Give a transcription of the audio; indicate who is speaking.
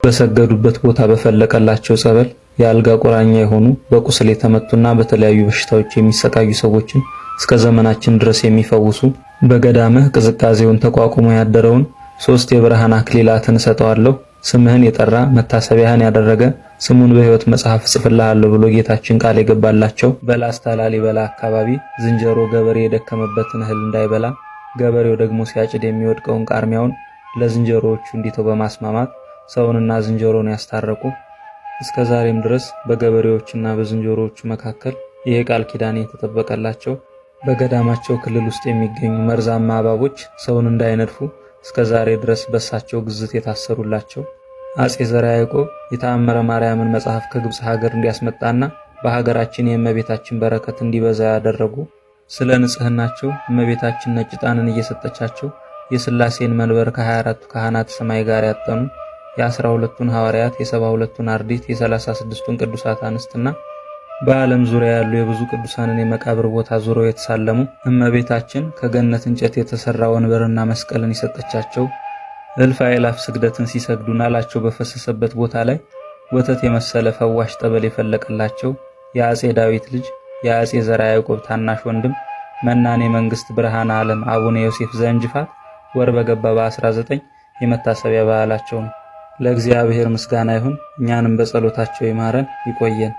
Speaker 1: በሰገዱበት ቦታ በፈለቀላቸው ጸበል የአልጋ ቁራኛ የሆኑ፣ በቁስል የተመቱና በተለያዩ በሽታዎች የሚሰቃዩ ሰዎችን እስከ ዘመናችን ድረስ የሚፈውሱ፣ በገዳምህ ቅዝቃዜውን ተቋቁሞ ያደረውን ሶስት የብርሃን አክሊላትን እሰጠዋለሁ፣ ስምህን የጠራ መታሰቢያህን ያደረገ ስሙን በሕይወት መጽሐፍ እጽፍልሃለሁ ብሎ ጌታችን ቃል የገባላቸው፣ በላስታ ላሊበላ አካባቢ ዝንጀሮ ገበሬ የደከመበትን እህል እንዳይበላ፣ ገበሬው ደግሞ ሲያጭድ የሚወድቀውን ቃርሚያውን ለዝንጀሮዎቹ እንዲተው በማስማማት ሰውንና ዝንጀሮን ያስታረቁ፣ እስከ ዛሬም ድረስ በገበሬዎችና በዝንጀሮዎቹ መካከል ይሄ ቃል ኪዳን የተጠበቀላቸው፣ በገዳማቸው ክልል ውስጥ የሚገኙ መርዛማ እባቦች ሰውን እንዳይነድፉ እስከ ዛሬ ድረስ በሳቸው ግዝት የታሰሩላቸው፣ አጼ ዘርዓ ያዕቆብ የተአምረ ማርያምን መጽሐፍ ከግብፅ ሀገር እንዲያስመጣና በሀገራችን የእመቤታችን በረከት እንዲበዛ ያደረጉ፣ ስለ ንጽህናቸው እመቤታችን ነጭ ዕጣንን እየሰጠቻቸው የሥላሴን መንበር ከ24ቱ ካህናት ሰማይ ጋር ያጠኑ፣ የ12ቱን ሐዋርያት፣ የ72ቱን አርድእት፣ የ36ቱን ቅዱሳት አንስትና በዓለም ዙሪያ ያሉ የብዙ ቅዱሳንን የመቃብር ቦታ ዙረው የተሳለሙ፣ እመቤታችን ከገነት እንጨት የተሰራ ወንበርና መስቀልን የሰጠቻቸው፣ እልፍ አእላፍ ስግደትን ሲሰግዱ ናላቸው በፈሰሰበት ቦታ ላይ ወተት የመሰለ ፈዋሽ ጠበል የፈለቀላቸው፣ የአጼ ዳዊት ልጅ የአጼ ዘርዓ ያዕቆብ ታናሽ ወንድም መናኔ መንግስት ብርሃነ ዓለም አቡነ ዮሴፍ ዘእንጅፋት ወር በገባ በ19 የመታሰቢያ በዓላቸው ነው። ለእግዚአብሔር ምስጋና ይሁን፣ እኛንም በጸሎታቸው ይማረን፣ ይቆየን።